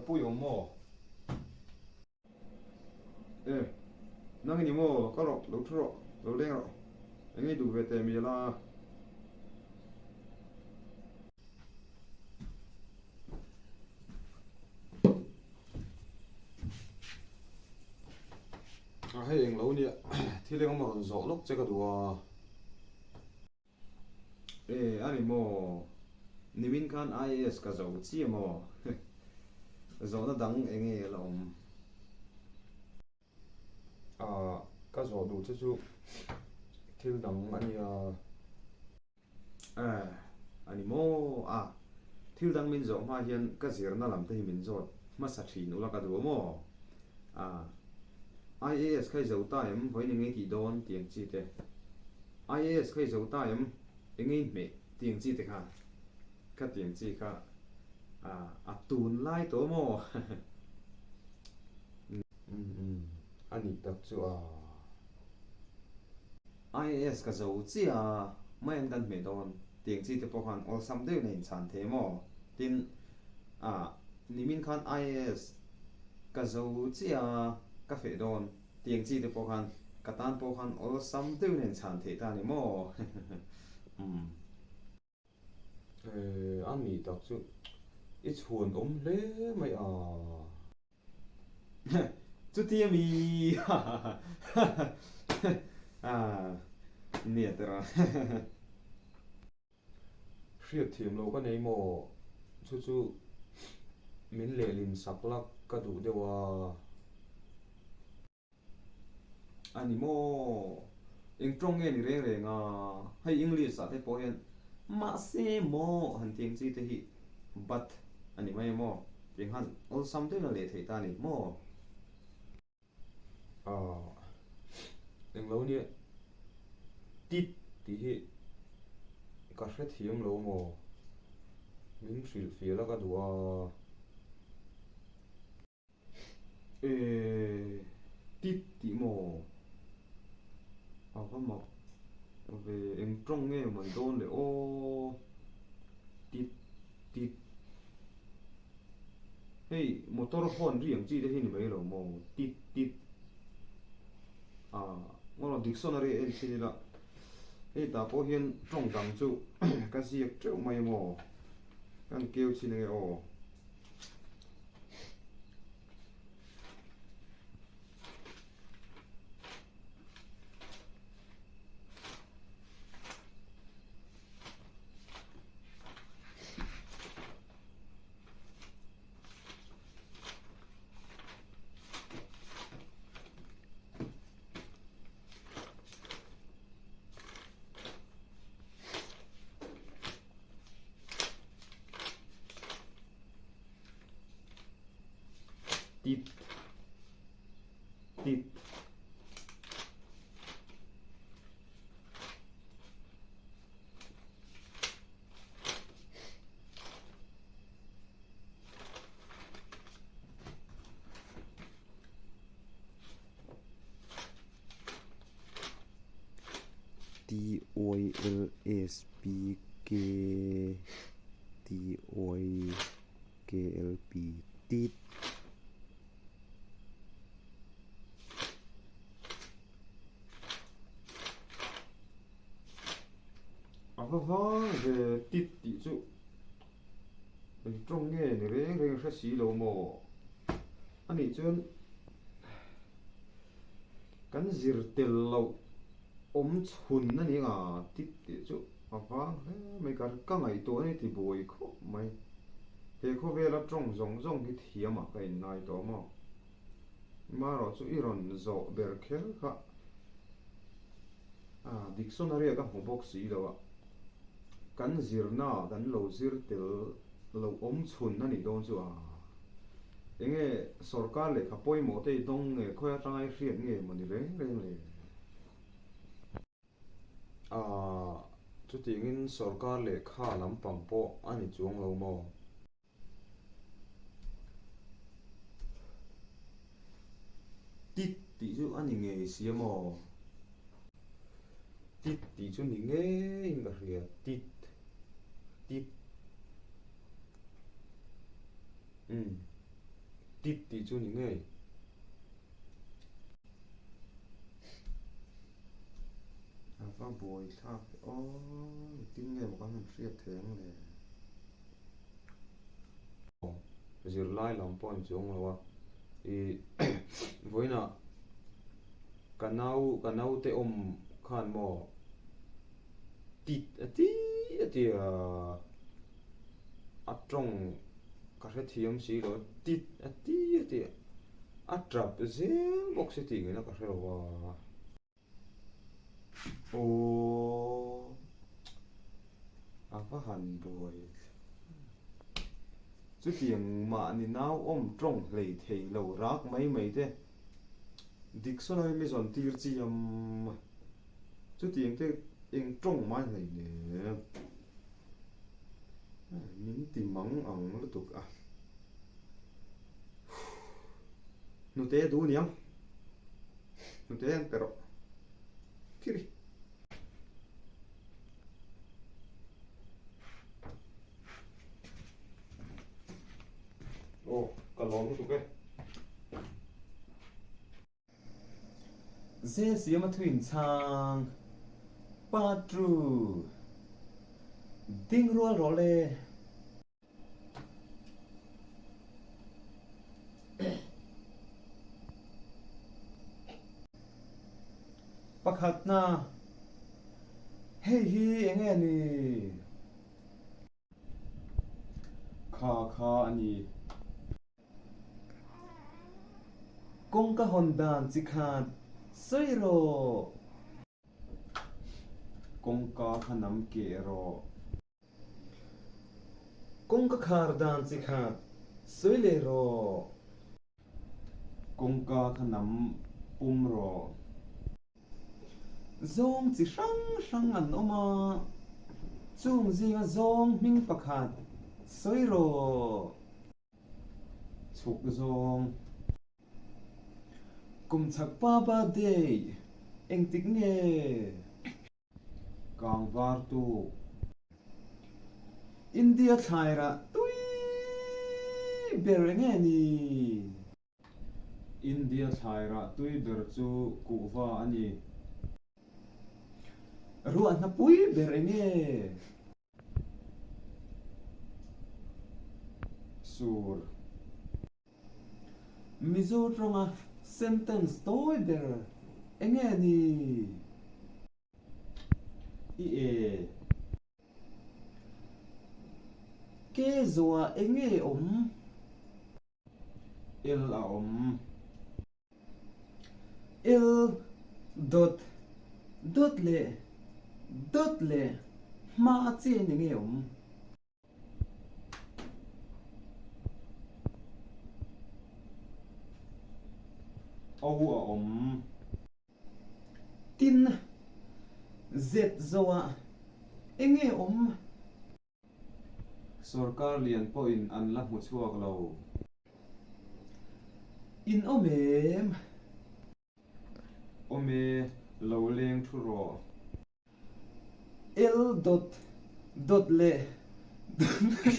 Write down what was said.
pui awm maw? E, nang i ni maw? Lo kal rawh, lo thu rawh, lo leng rawh. Eng i duh ve teh mial a? A hei eng lo nia, thil eng emaw rawn zawh lawk che ka duh a. E, a ni maw? Nimin khan IAS ka zo chiah maw? Zawhna dang eng nge la awm? A, ka zawh duh che chu thil dang a nia. Eh, a ni maw? A, thil dang min zawh hma hian ka zirna lam te hi min zawt hmasa thin ula ka duh a maw? A, IAS kha i zo ta em? Vawiin eng nge i tih dawn? Tih ang chi te. IAS kha i zo ta em? Eng nge i hmeh? Tih ang chi te kha. Kha tih ang chi kha a, a tun lai tawh a maw? Umm umm, a nih tak chu a. IAS ka zo chiah a, mai an kan hmeh dawn tiang chi te pawh khan awlsam deuhin a inchhan thei maw? Tin, ah, nimin khan IAS ka zo chiah a, ka feh dawn tiang chi te pawh khan ka tan pawh khan awlsam deuhin a inchhan theih ta a ni maw? Umm. Eh, a nih tak chu i chhuan awm hle mai a. Chuti a mi ah nia tawh a. Hriat thiam lo ka nei maw? Chu chu min lehlin sak lak ka duh deuh a. A ni maw? Eng tawng nge ni reng reng a? Hei English ah te pawh hian mahse maw han tih ang chi te hi but a ni mai maw? Tih han awlsam deuhin a leh theih ta a ni maw? Aah englo nia tit tih hi ka hrethiam lo maw? Min hrilhfiah la ka duh a. Eh, tit tih maw? A va mak ve, eng tawng nge mai dawn le aw? Tit, tit. Hei motor horn ri ang chi te hi ni mai lo maw? Tit, tit. Ah, ngaw dictionary a en chin ila hei tah pawh hian tawng dang chu ka ziak teuh mai maw? Kan keu chin ange aw. Tit tit T Y L S P K T Y K L P tit. A va vang ve tit tih chu eng tawng nge ni reng reng hre si lo maw? Anih chuan Kan zir tel loh awm chhun a ni nga tip tih chu a vang hle mai ka ka ngaihtuah a ni ti buai khawp mai. He khawvela tawng zawng zawng hi thiamah ka inngai tawh maw? Marawh chu i rawn zawh ber kher kha a dictionary ah ka hmu bawk si lo a, kan zirna ah kan lo zir tel loh awm chhun a nih dawn chu a. Enge sorkar lehkha pawimawh te i dawng nge khawi atanga i hriat nge maw ni reng reng le? Aah, chutiangin sorkar lehkha lampang pawh a ni chuang lo maw? Tit tih chu a ni ngei si a maw? Tit tih chu ni ngeiin ka hria, tit, tit. Umm. Tit tih chu ni ngei. A va buai thlak ve aw, engtin nge maw kan han hriat thei ang le? Zirlai lam pawh a ni chuang lo a, i vawiinah ka nau ka naute awm khan maw tit a ti a ti a, a tawng ka hrethiam si lo a tit a ti a ti a, a tap zel bawk si tih ngaihna ka hre lo a. Aw a va han buai chutiang mahni nau awm tawng hlei thei lo rak mai mai te dictionary mi zawn tir chiam chutiang te eng tawng mai hlei nem min ti mang ang lutuk a hnute duh niang. Hnute an pe rawh. Thiri. Aw, ka lawm lutuk e. Zel siam a thuin chhang Patru ding rual rawh le. Pakhatna, Hei hi eng nge ni? Kha kha a ni. Kawngka hawn dan chi khat sawi rawh. Kawngka kha nam keh rawh. Kawngka khar dan chi khat sawi leh rawh. Kawngka kha nam pum rawh. Zawng chi hrang hrang an awm a, chung zinga zawng hming pakhat sawi rawh. Chhuk zawng. Kum chhak pa birthday engtik nge? Kang var tu. India thlairah tui ber enge ni? India thlairah tui ber chu kuhva a ni. Ruahna pui ber enge? Sur. Mizo tawnga sentence tawi ber enge ni? I e. Ke zawhah enge awm? L a awm. L dot dot leh dot leh hma chen enge awm? O a awm. Tin, zet zoah enge awm? Sorkar lian pawhin an la hmu chhuak lo. In awm em? Awm e, lo leng thu rawh. L dot dot leh dot.